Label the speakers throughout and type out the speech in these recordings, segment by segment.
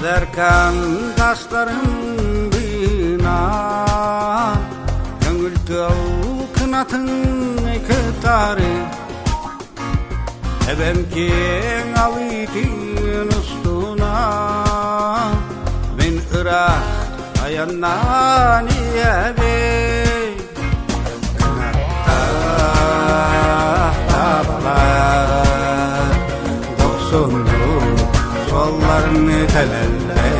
Speaker 1: Зеркан тастарын быынан Көҥүл тыал кынатын кытары Эбэм киэҥ алыытын устунан Мин ыраах айаннаан иһэбин Кынаттаах табалар Дохсуннук суолларын тэлэллэр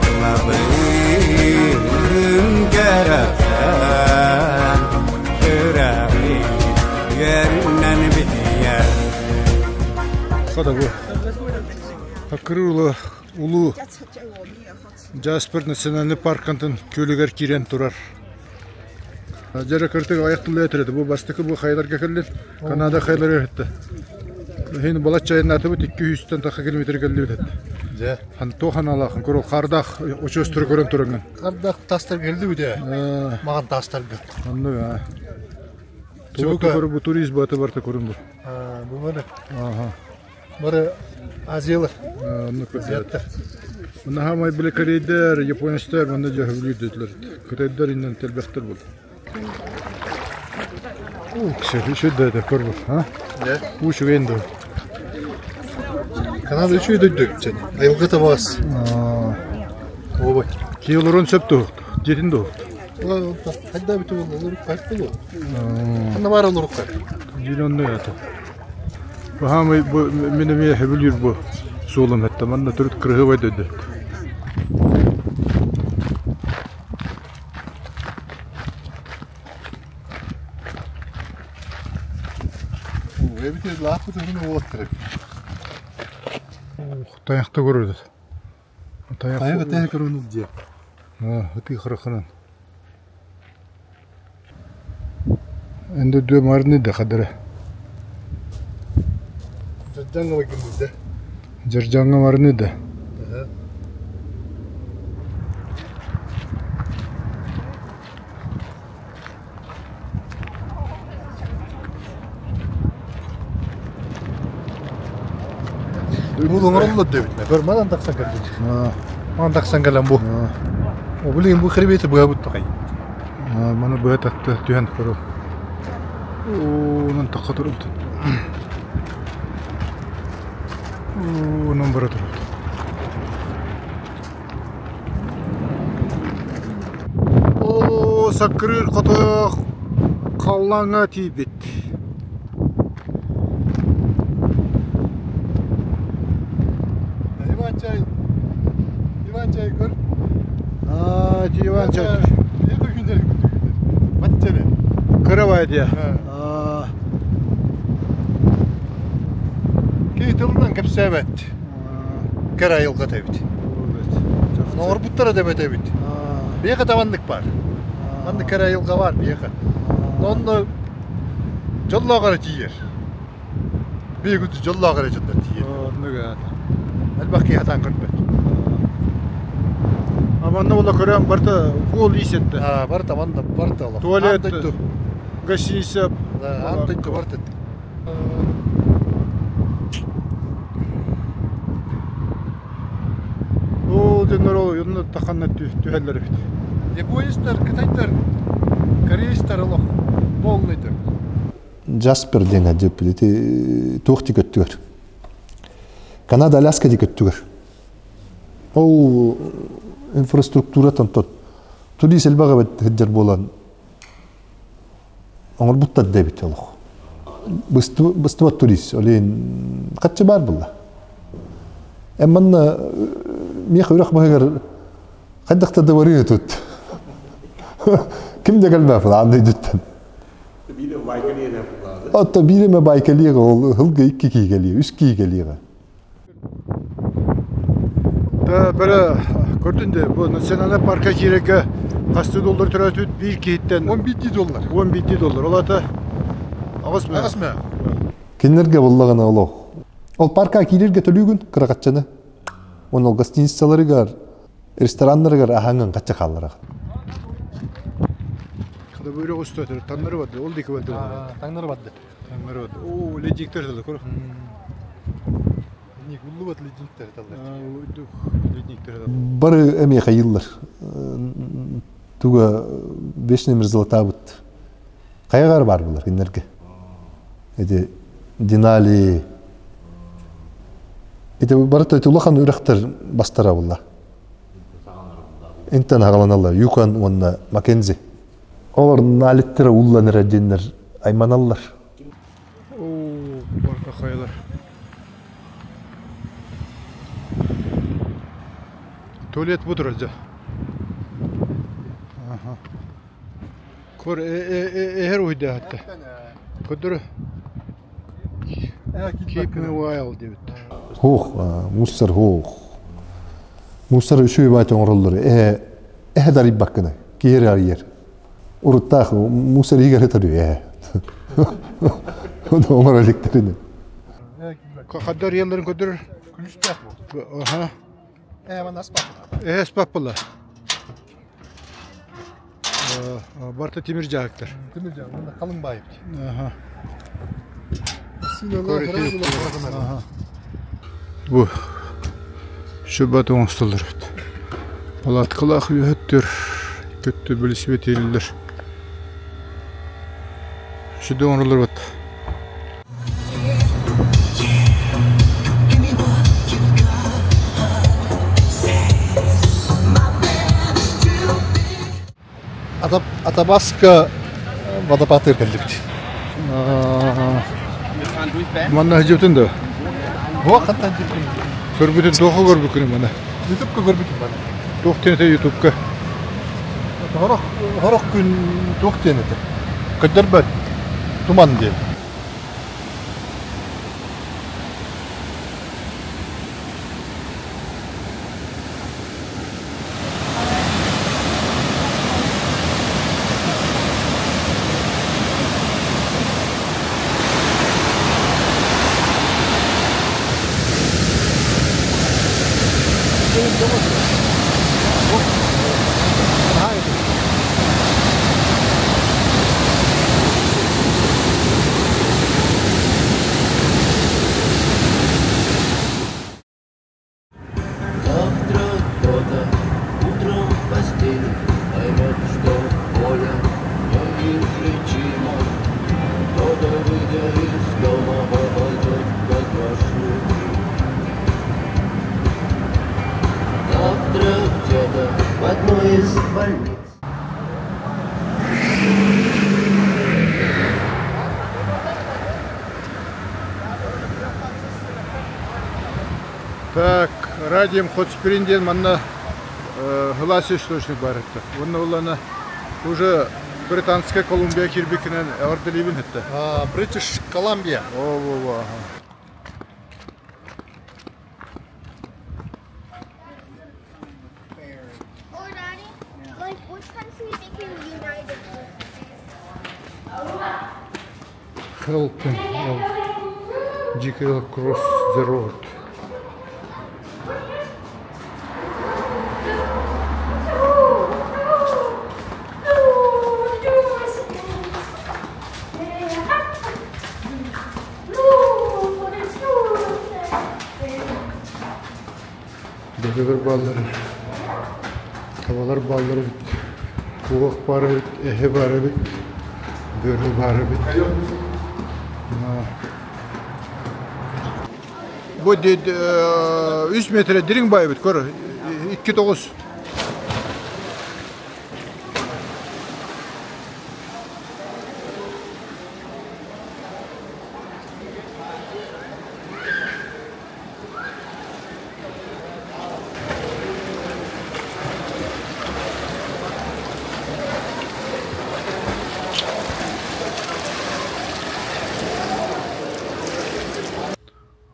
Speaker 1: Тулабын кэрэхсээн Сүрэҕим үөрүүнэн битийэр
Speaker 2: Хата бу Акырыылы улуу Джаспер национальный паркантын күөлүгэр киирэн турар. Дьэрэ кыртык аяқ тылы этиреді. Бу бастакы бу хайаларга кэллин. Канада хайалары өттө. Хин балачча айаннаатыбыт 200-тэн таха километр кэллибит этти.
Speaker 3: Дьэ.
Speaker 2: Хан туох аналаахын көрө хардаах очуостары көрөн тураңын.
Speaker 3: Хардаах тастар келдибит ээ. Маҕан тастарга.
Speaker 2: Оннук аа. Туга көрө бу турист баты барта көрүн бу.
Speaker 3: Бу бары.
Speaker 2: Аха.
Speaker 3: Бары азиялар.
Speaker 2: Оннук азиаттар. Мына хамай биле корейдер, японецтер манна жаһы дедилер. Кытайдар иннен телбехтер болды. Үчүгэй да көр бу, а? Уу үчүгэй да.
Speaker 3: Канада үчүгэй дойду эбит Айылга табаас. Ообой.
Speaker 2: Кии олорон сөп дуо? Дьиэтин дуо?
Speaker 3: Хайда бүтү болла, олорук хайт болу. Ханна бар олорук хайт.
Speaker 2: Дьиин онно ята. Баһаамай бу мин эмиэ сөбүлүүр бу суолум этте. Манна төрүт кырыһыбай дойду.
Speaker 3: Эбити лааппыт уһун уолаттар эбит.
Speaker 2: Тайахта көрөдө.
Speaker 3: Тайах тайах көрөнүл дии.
Speaker 2: Ытыы харахынан. Энде дүө марны да хадара.
Speaker 3: Жыржаңга баргын да.
Speaker 2: Жыржаңга марны да.
Speaker 3: Бу оҥороллор диэбит. Көр манан тахсан кэлбит. Манан тахсан кэлэн бу. Билигин бу хребети быһабыт тоқай.
Speaker 2: Маны быһа татты түһэн көрө. Онон тахха турбут. Онон бара турбут. Оо, саккырыыр хотоох халлааҥҥа тиийбит.
Speaker 3: Иван-чай, Иван-чай көр.
Speaker 2: Аа, ити Иван-чай.
Speaker 3: Баччары.
Speaker 2: Кыра дия.
Speaker 3: Киһи тылынан кэпсээбэт. Кэрэ айылҕата эбит. Оҥорбуттара да эбит эбит. Биһиэхэ да маннык баар. Маннык кэрэ айылҕа баар биһиэхэ. Онно дьоллоох эрэ тиийэр. Биһиги дьоллоох эрэ дьоннор тиийэр. Элбэх киһи сатаан көрбөт.
Speaker 2: А манна була көрөн барыта уол иисетте.
Speaker 3: Барыта манна барыта олох.
Speaker 2: Туалет, гостиница.
Speaker 3: Аан дойду барыта.
Speaker 2: Ол дьоннор ол онно таханна түһэллэр эбит.
Speaker 3: Японецтар, кытайдар, корейстар олох полный
Speaker 4: Джаспер диэн адьып ити туох дии көттүгэр. Канада Аляска дии көттүгэр. Ол инфраструктура тот турист элбэх эбит сылдьар буолан оҥорбуттар да эбит олох. Быстыбат турист, олейн хаччы баар буолла. Эн манна миэхэ үрэх баһыгар хайдах да барыы тут. Ким да кэлбэт аан дойдуттан. Отто биир эмэ байкалиэҕэ ол ылга икки киһи кэлиэ, үс киһи кэлиэҕэ.
Speaker 2: Да, бары көрдүн де, бу национальный парка киирэргэ хастыы доллар төрөөтүт биир киһиттэн
Speaker 3: 11 доллар.
Speaker 2: 11 доллар. Ол ата аҕыс мэ.
Speaker 3: Аҕыс мэ.
Speaker 4: Кинилэргэ буллаҕына олох. Ол парка киирэргэ төлүүгүн кыракаччаны. Онон гостиницаларыгар, рестораннарыгар аһаҥын хачча хааллараҕын.
Speaker 2: Хада бөйрө өстөтөр, таҥнары барды, ол диэки барды.
Speaker 3: Таҥнары барды.
Speaker 2: Таҥнары барды. Оо, ледиктер дылы, көр.
Speaker 3: Ледник, уллубат ледниктер эталлар.
Speaker 2: Ледниктер.
Speaker 4: Бары эмиэ хайыыллар. Туга вечный мерзлотабыт. Хайаҕар бар булар кинилэргэ. Эти Динали Ити барыта ити улахан үрэхтэр бастара булла. Интен хагаланаллар Юкон уонна Маккензи. Олор налиттера улланара диэннэр айманаллар.
Speaker 2: Оо, барыта хайалар. Туалет бу турар дьэ. Аха. Көр эһэр уйдаатта. Көдөрө Keep me wild диэбиттэр.
Speaker 4: Хуох, муссар хуох. Муссар үчүгэй баайт оҥороллор. Эһэ эһэ дарыйбаккына. Киһи арыйар. Уруттаах муссар иһигэр ытар эһэ. Ону оҥоро иликтэринэ.
Speaker 2: Хаддар ыалларын көдөрөр.
Speaker 3: Күлүстээх бу.
Speaker 2: Аха.
Speaker 3: Ээ, манна аспаппыт.
Speaker 2: Эһэ аспаппыла. Барыта тимир дьааһыктар.
Speaker 3: Тимир дьааһык, манна халыҥ баайбыт.
Speaker 2: Аха. Бу сүбэт оҥостоллор эбит. Палаткалаах үөһэттэр, көттө бэлисипиэтийлэр. Сүдэ оҥороллор эбит.
Speaker 3: Атабаска водопадтыыр кэллибит.
Speaker 2: Манна сылдьыбытын да?
Speaker 3: Буо хантан дьиппин?
Speaker 2: Көрбүтүн туохха көрбүккүн мана?
Speaker 3: Ютубка көрбүтүм мана.
Speaker 2: Туох диэн этэ ютубка?
Speaker 3: Хорох, хорох күн туох диэн этэ? Көрдөрбөт. Туман диэн.
Speaker 5: Завтра кто-то утром в постели поймет, что воля неизлечима. Кто-то, выйдя из дома, попадет под маршрут. Завтра где-то в одной из больниц.
Speaker 2: Так, Радием Хотсприн диэн манна Хылаас источник баар этэ. Уонна улана уже Британская Колумбия кирбикинен эҕэрдэлиибин этэ.
Speaker 3: British Columbia.
Speaker 2: О,
Speaker 6: Oh, Daddy, like which country became united?
Speaker 2: Helping of GKL cross the road. Бөһүгэр бааллар табалар бааллар эбит, куобах баар эбит, эһэ баар эбит, бөрө баар эбит. Бу үс метр дириҥ баай эбит, көр, 2,9.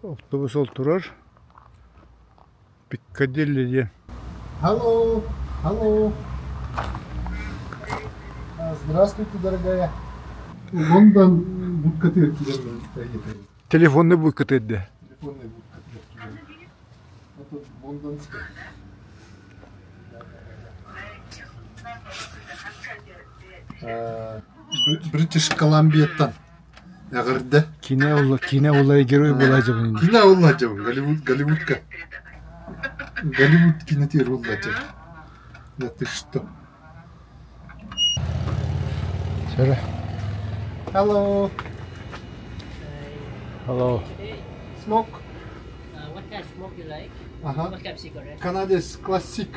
Speaker 2: Автобус ол турар. Пиккадилли диэн.
Speaker 3: Hello, hello. Здравствуйте, дорогая. Лондон будкатыр киирэн
Speaker 2: Телефонный будкатыр дэ.
Speaker 3: Телефонный будкатыр киирэн. Это лондонская. Бритиш Колумбияттан. Эҕэрдэ.
Speaker 2: Киинэ ула киинэ улай герой буолаадьабын.
Speaker 3: Киинэ уллаадьабын Голливуд Голливудка. Голливуд кинотеатр уллаадьабын. Да ты что?
Speaker 2: Сара.
Speaker 3: Hello.
Speaker 2: Hello.
Speaker 3: Smoke.
Speaker 7: What kind of smoke you like?
Speaker 3: Ага.
Speaker 7: What kind of cigarette?
Speaker 3: Canadian classic.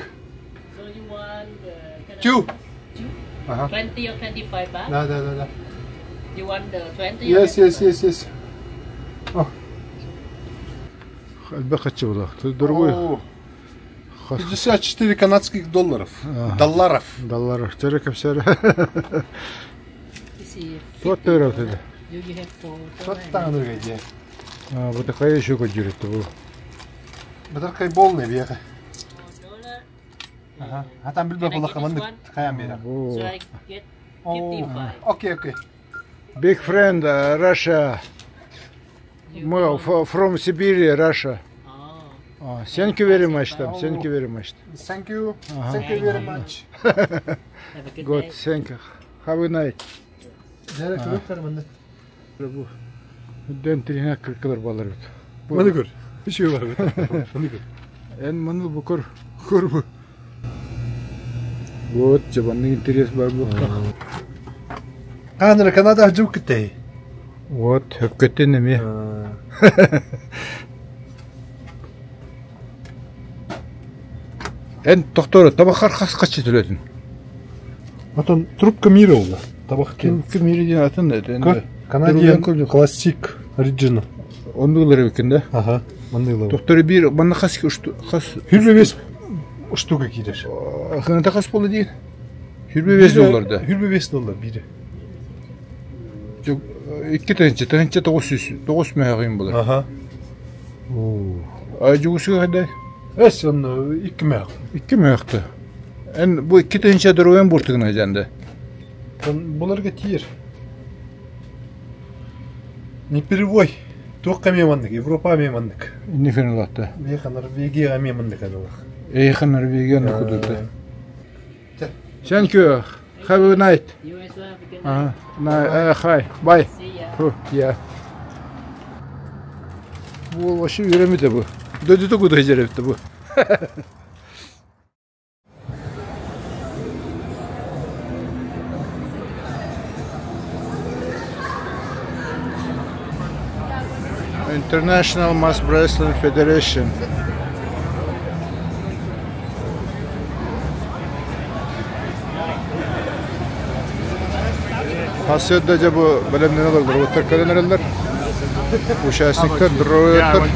Speaker 7: So you want the
Speaker 3: Two.
Speaker 7: Two?
Speaker 3: Ага.
Speaker 7: 20 or 25 baht?
Speaker 3: Да, да, да, да.
Speaker 7: You want the 20
Speaker 3: Yes,
Speaker 7: or
Speaker 3: yes, yes, yes. О.
Speaker 2: Элбэх хаччы буолар. Дорогой.
Speaker 3: 54 канадских долларов. Долларов.
Speaker 2: Долларов. Чөрө кэпсээр. Вот төрөп dedi.
Speaker 3: Тоттаҥын дии.
Speaker 2: Бу такая еще көдүрүттү бу.
Speaker 3: Бытархай болный биэхэ. Ага. Хатан билбэ булаха маннык хайан биэрэ.
Speaker 7: So I get 55.
Speaker 3: Окей, окей.
Speaker 2: Big friend, Russia. Мы from Siberia, Russia. Thank you very much там. Thank you very much.
Speaker 3: Thank you. Thank you very much.
Speaker 7: Have a good
Speaker 2: Good,
Speaker 7: day.
Speaker 2: thank you. Have a night.
Speaker 3: Дәрә көрөктөр манны.
Speaker 2: Бу ден тирine кыркылар балар бит.
Speaker 3: Маны көр. Еще бар бит. Маны көр.
Speaker 2: Эн маны бу көр. Көр бу. Вот, жабанны интерес бар бу.
Speaker 3: Канада Канада жып китей.
Speaker 2: Вот, хөккөттен эме. Эн доктор, табахар хас качы төлөдүн.
Speaker 3: Отон трубка мира ула. Табах кен.
Speaker 2: Трубка мира диэн атын да.
Speaker 3: Canadian Classic Original.
Speaker 2: Оннуглар эбикин да.
Speaker 3: Ага, манныйлар.
Speaker 2: Доктор бир манна хас хас
Speaker 3: Хүрбе бес штука кирер.
Speaker 2: Хыната хас болду дейин. Хүрбе бес доллар да.
Speaker 3: Хүрбе бес доллар бири.
Speaker 2: Икки тыһынча, тыһынча 900, 9 мөһөҕүн булар.
Speaker 3: Ага.
Speaker 2: А жугусуга хайдай?
Speaker 3: Эс он икки мөһөх.
Speaker 2: Икки мөһөхтө. Эн бу икки тыһынча дөрөөн буртугуна жанды.
Speaker 3: Буларга тиер. Не перевой. Туохха эмиэ маннык, Европа эмиэ маннык.
Speaker 2: Инни фенолатта.
Speaker 3: Миэхэ Норвегия эмиэ маннык аналах.
Speaker 2: Эйха Норвегия нукудута. Thank you. Have a good night.
Speaker 7: You as well. Have a good night.
Speaker 2: Ага. Hi. Bye.
Speaker 7: See ya.
Speaker 2: Yeah. Бу вообще үөрэммитэ бу. Дойдута куда дьэрэбитэ бу. International Mass Wrestling Federation. Хасыйда дьэ бу бэлэмнэнэ олордор. Уоттар кэлэн эрэллэр. Участниктар дроеттар.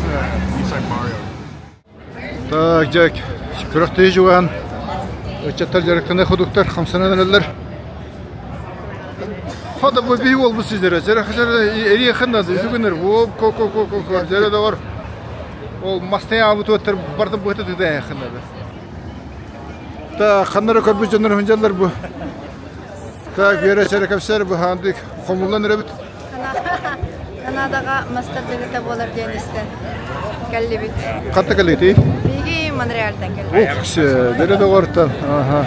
Speaker 2: Так, дьэ, күрэхтэһии дьугаан ыччаттар дьарыктана ходуктар хамсанан эрэллэр. Хада бу бии буолбут сиздэрэ. Эриэхин надо, үтүгүнэр. Оп, ко ко ко ко ко. Дьэрэ доҕор. Ол мастайа аабыт уоттар барда быһыта тыта надо. Так, ханнара көрбүт дьоннор хынжаллар бу. Так, Вера Черековсер бу хандык хомуллан эрэбит.
Speaker 8: Канадаҕа мастер дьарыта буолар диэн истэн кэллибит.
Speaker 2: Хатта кэллигитий?
Speaker 8: Биһиги Монреальтан кэллибит.
Speaker 2: Ух, дэрэ доҕортан. Ага.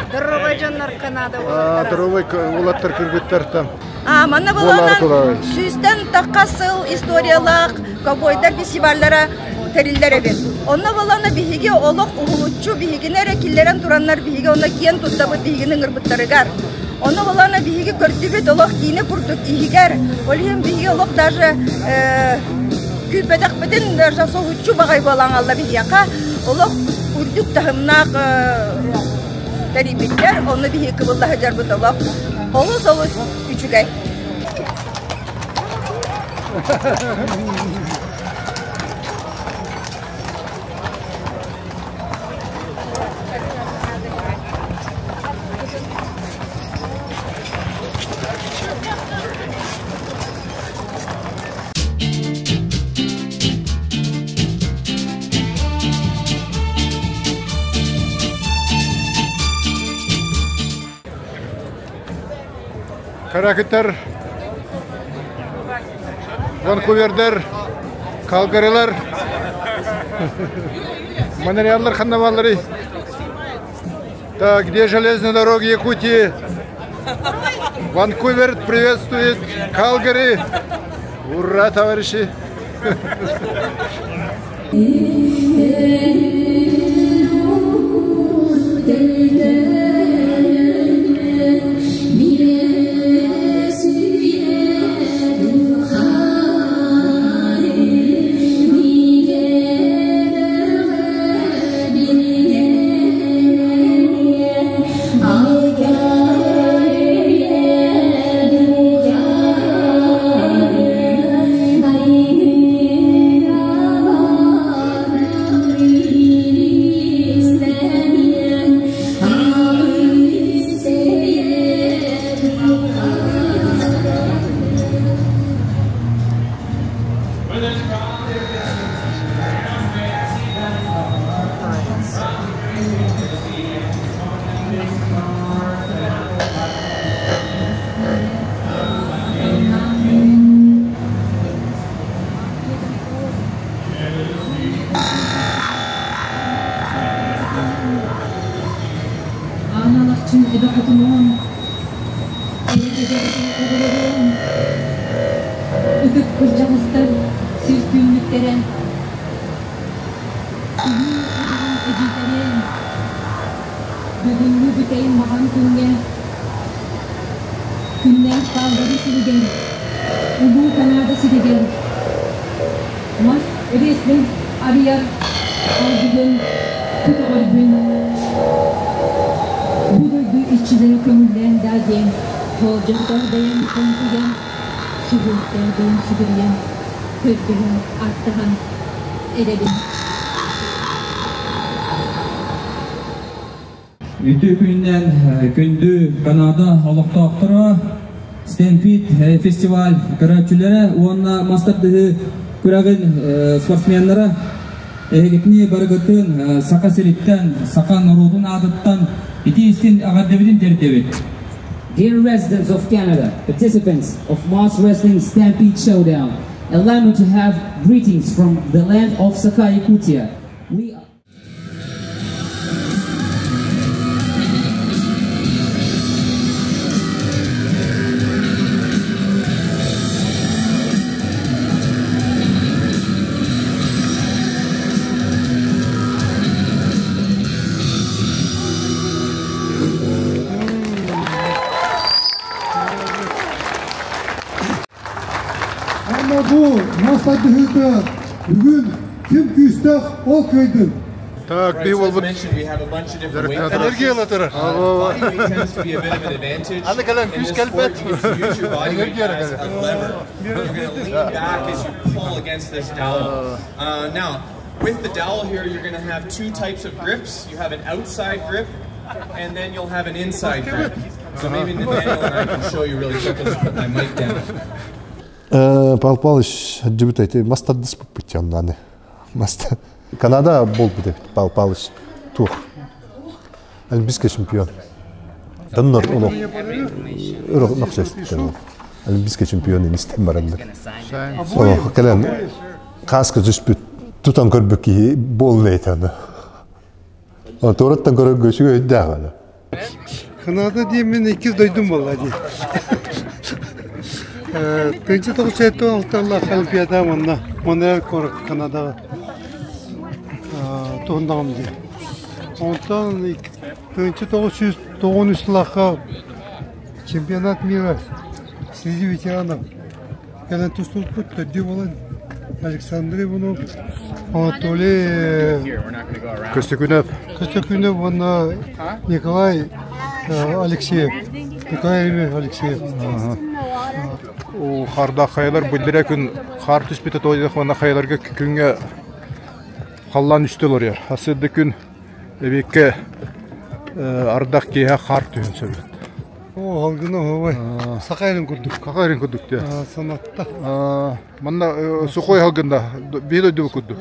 Speaker 8: Здоровай дьоннор Канада уолаттара.
Speaker 2: Здоровай уолаттар кыргыттар там.
Speaker 8: А, манна буланан сүүстэн тахха сыл историялаах ковбойдар фестиваллара тэриллэр эбит. Онно булана биһиги олох уһулуччу биһигини эрэ киллэрэн тураннар биһиги онно киэн туттабыт биһигини ыҥырбыттарыгар. Онно булана биһиги көрдүбүт олох киинэ курдук иһигэр. Ол иһин биһиги олох даже күүппэтэхпитин даже соһуччу баҕай буолан алла биһиэхэ олох үрдүк таһымнаах тэрийбиттэр. Онно биһиги кыбылла сылдьарбыт олох олус олус үчүгэй.
Speaker 2: Каракыттар, Ванкувердер, Калгарилар, Монреаллар ханна баалларый. Так, где железные дороги Якутии? Ванкувер приветствует Калгари! Ура, товарищи!
Speaker 9: Аналахчын эбэ хотунуон, эбэ ытык кырдьаҕастар сир түннүктэрэ Улуу Одуһун эдьиийдэрин бүгүҥҥү бүтэй маҕан күҥҥэ күннээх Калгари сиригэр, Улуу Канада сиригэр мас рестлинг арыйар алгыһын көтөҕөрбүн бу дойду иччилэрэ көҥүллээн даа диэн болдьохтоох бэйэм хоҥкуйан, сүгүртээх бэйэм сүгүрүйэн, көрдөһөн, ааттаһан эрэбин.
Speaker 10: Үтүө күнүнэн күндү Канада олохтоохторо, Стэмпид фестиваль көрөөччүлэрэ уонна мастардыһыы күрэҕин спортсменнара эһигитини барыгытын Саха сириттэн, саха норуотун аатыттан ити истин эҕэрдэбитин тиэрдэбит.
Speaker 11: Dear residents of Canada, participants of Mass Wrestling Stampede Showdown, allow me to have greetings from the land of Sakha Yakutia. We
Speaker 12: Ама бу мас тардыһыыта бүгүн ким күүстээх ол кыайдын.
Speaker 2: Так, би болбут.
Speaker 3: Энергия ылатырар. Аны кэлэн күүс кэлбэт. Энергия эрэ кэлэр.
Speaker 13: Now, with the dowel here, you're going to have two types of grips. You have an outside grip, and then you'll have an inside grip. So maybe Nathaniel and I can show you really quick. I'll just put my mic down.
Speaker 4: Павел Павлович дебют эти мас тардыспыппыт оннаны. Мас Канада буолбут эбит Павел Павлович туох Олимпийский чемпион. Тоннор олох өрө нохсөстөр. Олимпийский чемпион инистен бараннар. Олох кэлэн кааска түспүт тутан көрбүт киһи буолла этаны. Туораттан көрөргө үчүгэй өйдөөх аны.
Speaker 12: Канада диэммин иккис дойдум буолла дии. Тыынча тоҕус сэттэ алталлаах Олимпиада манна Монреаль куоракка Канадаҕа туһуннаҕым дии. Онтон 1993 сыллаахха чемпионат мира среди ветеранов кэлэн тустубуппут төрдүү буолан Александр Иванов, Анатолий
Speaker 2: Көстөкүнөп.
Speaker 12: Көстөкүнөп уонна Николай Алексеев. Николай Алексеев.
Speaker 2: Хардаах хайалар бүлдүрэ күн хаар түспүтэ тоойдох уонна хайаларга күҥҥэ халлаан үстэ олоруйар. Хасыарда күн эбиэккэ ардах киэһэ хаар түһэн сөбүт.
Speaker 12: Оо, халгына оһуобай. Саха эрин курдук.
Speaker 2: Саха эрин курдук диэ.
Speaker 12: Санатта.
Speaker 2: Манна сухой халгында биир дойду курдук.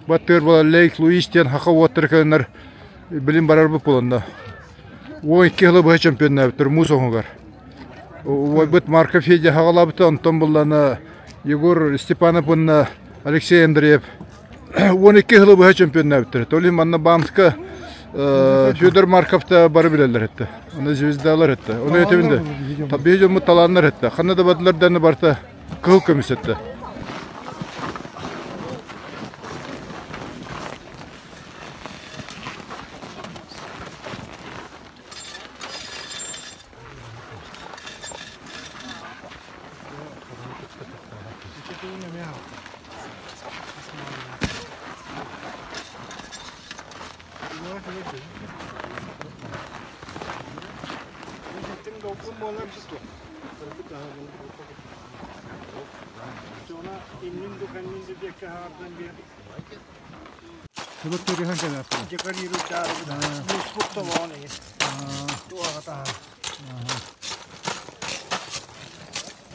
Speaker 2: Баттыыр була Лейк Луис диэн хаха уоттар кэлэннэр билин барарбыт буоланна. 12 сылы быһа чемпионнаабыттар муус оһугар. Убайбыт Марков Федя хаҕалаабыта, онтон буллана Егор Степанов уонна Алексей Андреев 12 сылы быһа чемпионнаабыттар. То ли манна Бамска Федор Марков да бары билэллэр этэ. Оны звездалар этэ. Оны этебин де. Биһи дьоммут талааннар этэ. Ханна да бардылар да барта кыһыл көмүс этэ.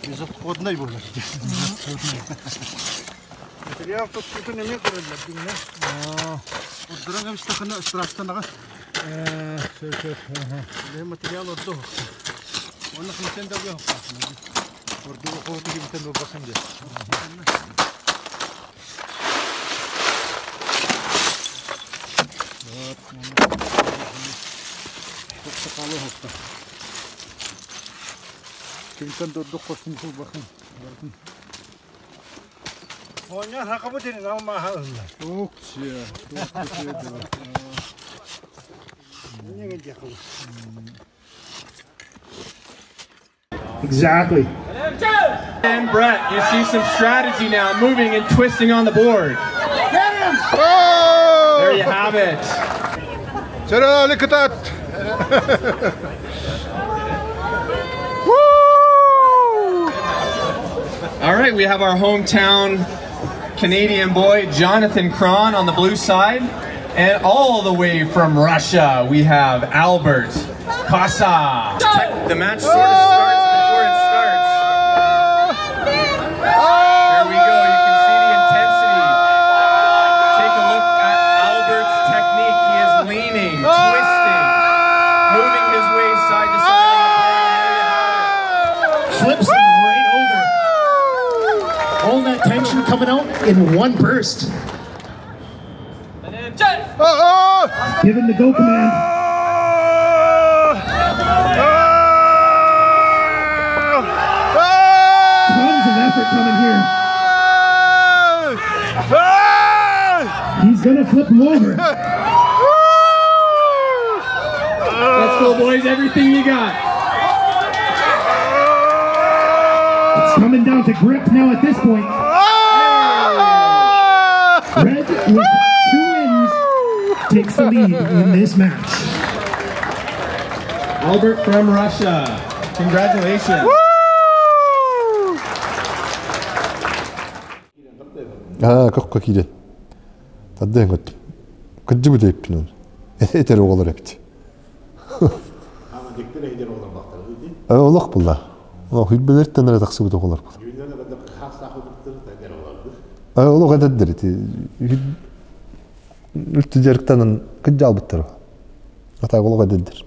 Speaker 3: Безотходный буолар.
Speaker 2: Материал туттутун эмиэ көрөллөр динне.
Speaker 3: Урдуран эбистахына штрафтанаҕа. Материал ордо. Онно хинтен да бу.
Speaker 2: Ордуга хооту кимтен болбахан де. Кимтен дордук костун бахан.
Speaker 3: Оня хакабы тенин алма халла.
Speaker 2: Укче.
Speaker 14: Exactly.
Speaker 13: And Brett, you see some strategy now, moving and twisting on the board.
Speaker 2: Get him! Oh!
Speaker 13: There you have it.
Speaker 2: Sarah, look at that!
Speaker 13: All right, we have our hometown Canadian boy, Jonathan Cron, on the blue side. And all the way from Russia, we have Albert Kosa. The match sort of starts before it starts. There we go. You can see the intensity. Take a look at Albert's technique. He is leaning, twisting, moving his way side to side.
Speaker 14: Flips him right over. All that tension coming out in one burst. Give him the go command. Tons of effort coming here. He's gonna flip him over.
Speaker 13: Let's go, boys. Everything you got.
Speaker 14: It's coming down to grip now at this point. Red with 2 wins takes the lead in this match.
Speaker 13: Albert from Russia. Congratulations.
Speaker 4: Көхкө киирэн. Таддыан көттүм. Кырдьыбыт эппин оны. Этер оҕолор эбит. Олох булла. Олох хүлбэлэртэн эрэ тахсыбыт оҕолор була. Олох эдэрдэр ити. Үлтү дьарыктанан кырдьаалбыттар. Ата олох эдэрдэр.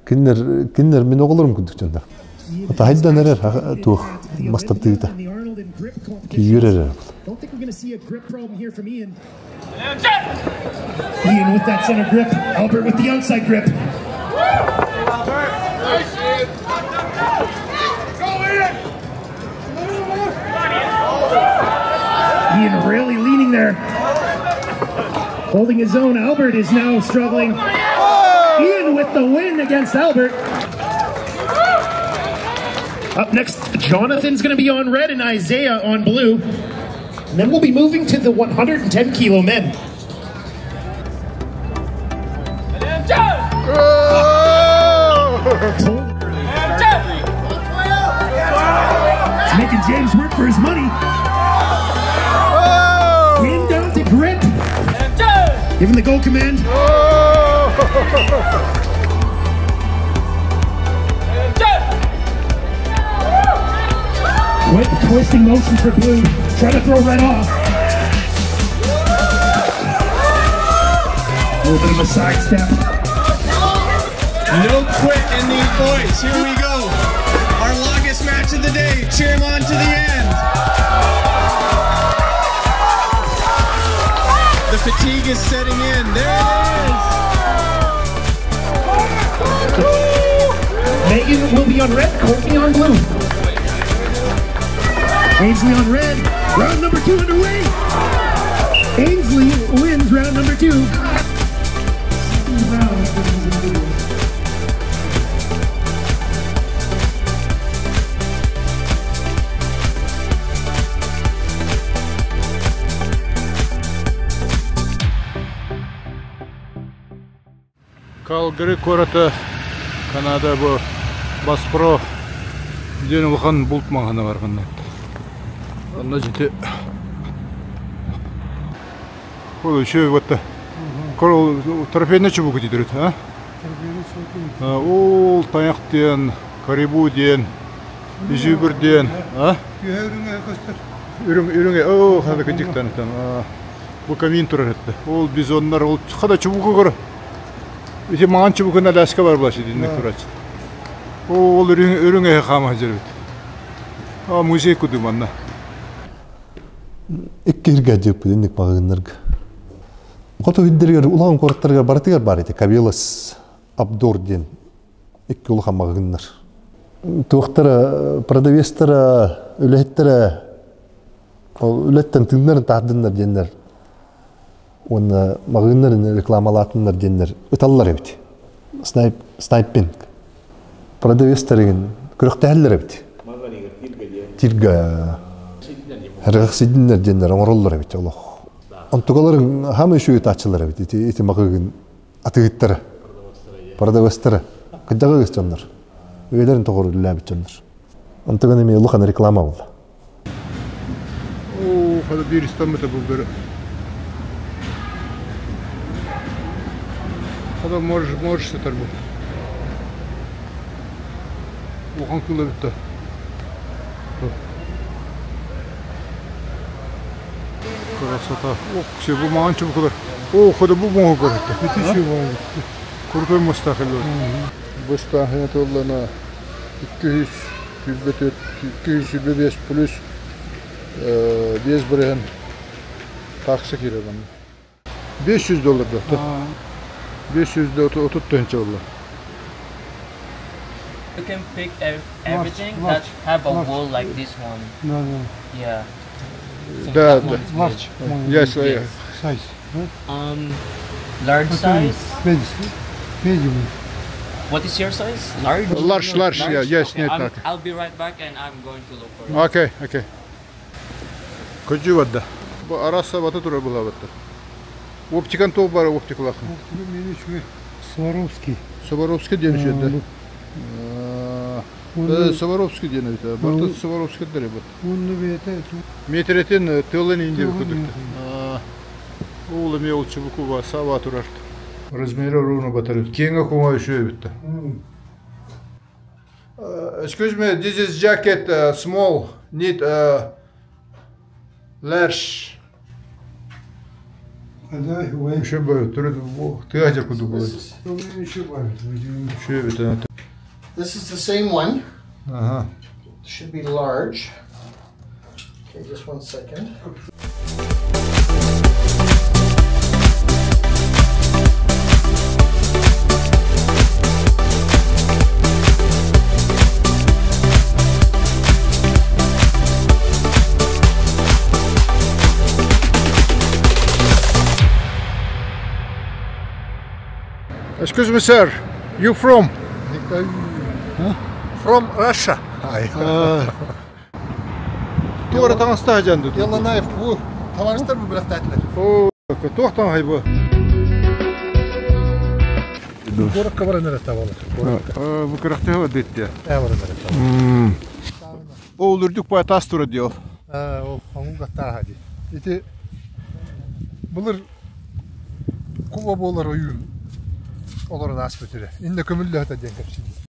Speaker 4: Кинилэр кинилэр мин оҕолорум курдук дьоннор. Хайдан эрэр туох мастардыыта. Күйүөр эрэр.
Speaker 14: Don't think we're going to see a grip problem here from Ian. Ian with that center grip. Albert with the outside grip. Ian really leaning there. Holding his own. Albert is now struggling. Ian with the win against Albert. Up next, Jonathan's going to be on red and Isaiah on blue. And then we'll be moving to the 110 kilo men. It's making James work for his money. Win down to grip. Give him the goal command. Quick twisting motion for blue. Trying to throw red off. A little bit of a sidestep.
Speaker 13: No quit in these boys. Here we go. Our longest match of the day. Cheer them on to the end. The fatigue is setting in. There it is.
Speaker 14: Megan will be on red, Courtney on blue. Ainsley on red. Round number two underway. Ainsley wins round number two.
Speaker 2: Калгари куората Канада бу Баспро диэн улахан булт маҕаһыына бар ханна. Онно дьити Ол еще вот трофейный чубуку диdirит, а? Ол тайах диэн, карибу диэн, изюбр диэн, а? Үрүҥ үрүҥ оо хана кыдьыктан бу камин турар этте. Ол бизоннар ол хада чубуку көр. Ити маҥан чубукун Аляска бар булашы динник турачы. Ол үрүҥ үрүҥ эһэ хаама сылдьар А музей куду манна.
Speaker 4: Икки дьыппыт инник маҕаһыыннарга. Хоту сирдэригэр улахан куораттарыгар барытыгар баар этэ Кабелас Абдор диэн икки улахан маҕаһыыннар. Туохтара продавецтара, үлэһиттэрэ ол үлэттэн тыыннарын таһдыннар диэннэр уонна маҕаһыыннарын рекламалаатыннар диэннэр ыталлар эбит. Снайп, снайпинг. Продавецтарыгын күрэхтэһэллэр эбит. Тирга Рахсидиннер диэннэр оҥороллор эбит олох. Онтугаларын хаамай үчүгэй эбит ити ити маҕаһыын атыыһыттара. Продавецтара. Кырдьаҕа дьоннор. Үйэлэрин тоҕору үлэлээбит дьоннор. Онтуган эмиэ улахан реклама буолла.
Speaker 2: Оо, хада биир истаммыта булдары. Хада можешь, можешь сытар бу. Улахан кыыла бүттэ. Красота. Ох, все, бу маҥан чубукулар. О, хода бу моһу көрөттө. Крутой мостах эллер. Бу стахына толлана 224, 225 плюс 5 бырыһын такса киирэр манна. 500 доллар да. 530 тыһыынча буолла.
Speaker 7: You can pick everything that have a wool like this one.
Speaker 12: No, no.
Speaker 7: Yeah. So
Speaker 2: Да,
Speaker 7: that
Speaker 2: да.
Speaker 7: one is good.
Speaker 12: Large.
Speaker 2: Yes, yes.
Speaker 12: Size.
Speaker 7: Large size.
Speaker 12: Medium.
Speaker 7: What is your size? Large.
Speaker 2: Large, large, yeah, yes,
Speaker 7: Okay,
Speaker 2: нет,
Speaker 7: I'm,
Speaker 2: так.
Speaker 7: I'll be right back, and I'm going to look for it.
Speaker 2: Окей, окей. Көдьүү барда. Бу араса бата тура була батта. Оптикан тоқ бар оптикалахын.
Speaker 12: Сваровский.
Speaker 2: Сваровский диэн үчүдэ. Сваровский диэн эбит. Барта Сваровский дэр бут.
Speaker 12: Онну бэйэтэ
Speaker 2: Метретин тылын инде кудукта. Ол эме ол чубуку ба саба турар. Размері ровно батар. Кеңі коңа үшө битті. Excuse me, this is jacket small, need large. Еще бы, ты один куду был. Еще это.
Speaker 15: This is the same one.
Speaker 2: Ага.
Speaker 15: Should be large. Okay, just one second.
Speaker 2: Excuse me, sir. You from?
Speaker 3: From Russia.
Speaker 2: Туора таҥастаах дьанды.
Speaker 3: Ялланаев бу талаҥстар бу бирахтаатылар.
Speaker 2: Оо, туох таҥаһай бу?
Speaker 3: Горокка баран эрэ табалар.
Speaker 2: Бу кырахтыһа дитте.
Speaker 3: Э баран эрэ табалар.
Speaker 2: Ол үрдүк бай тас тура диол.
Speaker 3: Ол хонуга тааха ди. Ити былыр куба болар ойуун олорун ааспыт үре. Инне көмүллө диэн кэпсиир.